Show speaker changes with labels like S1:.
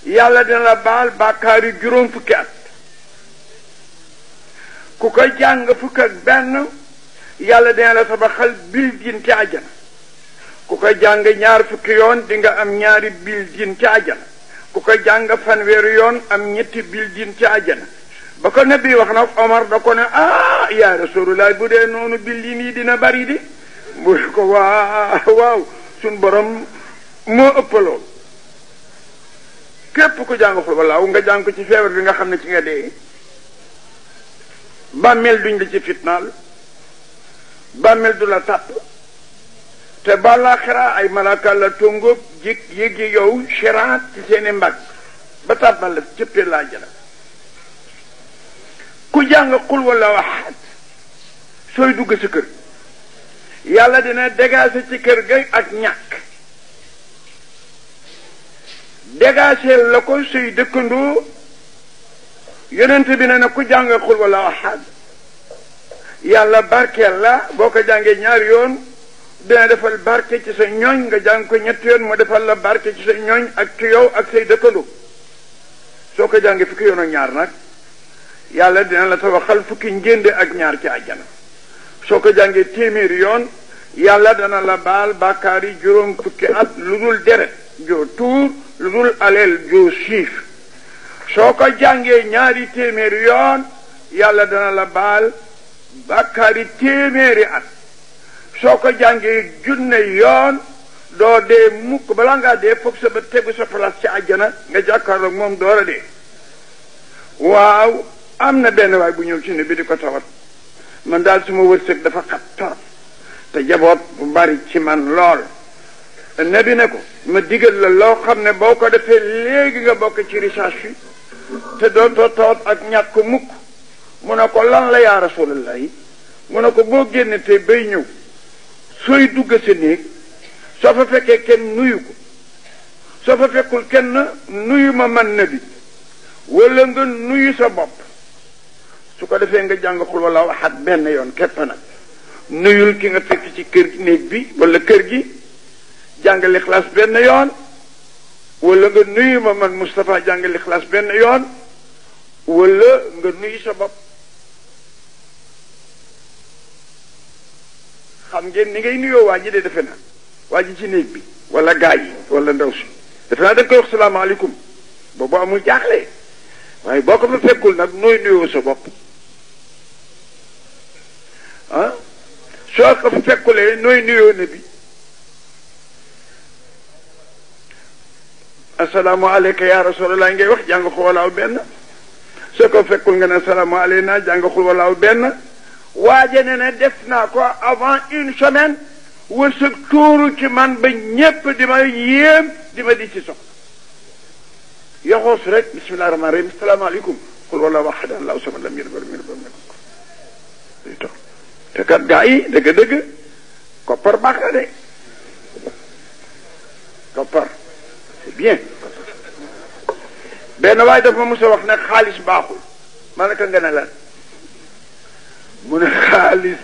S1: yàlla dina la baal bàkkaar yi juróom fukki at ku ko jàng fukk ak benn yàlla dina la tabaxal building ci àjjana ku ko jàng ñaar fukki yoon di nga am ñaari building ci àjjana ku ko jàng fanweeri yoon am ñetti building ci àjjana ba ko nabi wax nag Omar da ko ne yaa rasulullah bu dee noonu building yi dina bari di mu ko waaw suñ borom moo ëpp lool képp ku jàng xul walaaw nga jàng ko ci feebar bi nga xam ne ci nga dee bàmmeel duñ la ci fitnaal bàmmeel du la tàpp te balaaxira ay malaaka la tóngóob jik yéegi yow shiraat ci seeni mbagg ba tàbbal la cëppee laa jëla ku jàng xul walaaw ahad sooy dugg sa kër yàlla dina dégager ci kër ga ak ñàkk dégager la ko suy dëkkandoo yonent bi ne na ku jàng xul walaaw ahad yàlla barkeel la boo ko jàngee ñaari yoon dina defal barke ci sa ñooñ nga jàng ko ñetti yoon mu defal la barke ci sa ñooñ ak ci yow ak say dëkkandoo soo ko jàngee fukki yoon ak ñaar nag yàlla dina la tabaxal fukki njënd ak ñaar ci àjjana soo ko jàngee téeméeri yoon yàlla dana la baal bàkkaar yi juróom fukki at lu dul deret joo tuur lu dul aleel joo siif soo ko jàngee ñaari téeméeri yoon yàlla dana la baal bàkkaar yi téeméeri at soo ko jàngee junne yoon doo dee mukk balaa ngaa dee foog sa ba tegu sa place ci àjjana nga jàkkaarloog moom door a dee waaw am na benn waay bu ñëw ci ne bi di ko tawat man daal suma wërsëg dafa xat torop te jaboot bu bari ci man lool nabi ne ko ma digal la loo xam ne boo ko defee léegi nga bokk ci richage fi te dootoo tawat ak ñàkk ko mukk mu ne ko lan la yaa rasulallah yi mu ne ko boo génne te bay ñëw sooy dugg sa néeg soo fa fekkee kenn nuyu ko soo fa fekkul kenn nuyu ma man nabi wala nga nuyu sa bopp su ko defee nga jàng xul wala waxat benn yoon képp nag nuyul ki nga fekk ci kër néeg bi wala kër gi jàng lixlaas benn yoon wala nga nuyu ma man Moustapha jàng lixlaas benn yoon wala nga nuyu sa bopp xam ngeen ni ngay nuyoo waa ji de defe naa waa ji ci néeg bi wala gaa yi wala ndaw si defe naa da nga koy wax salaamaaleykum boobu amul jaaxle waaye boo ko fa fekkul nag nooy nuyoo sa bopp soo ko fa fekkulee nooy nuyoo ne bi assalaamu aleyka ya rasulallah ngay wax jàng xul walaaw benn soo ko fekkul nga ne assalaamu aleyna jàng xul walaaw benn waaje ne ne def naa ko avant une semaine wërsëg tuuru ci man ba ñépp di ma yéem di ma di ci soxla yoxoos rek bismillahi rahmaani rahim asalaamaaleykum xul walaahu ahad allahu samad lam yalid walam yulad walam yakun lahu te kat gaa yi dëgg-dëgg koppar baax na de koppar c'est bien benn waaye daf ma mos a wax ne xaalis baaxul ma ne ko nga ne lan mu ne xaalis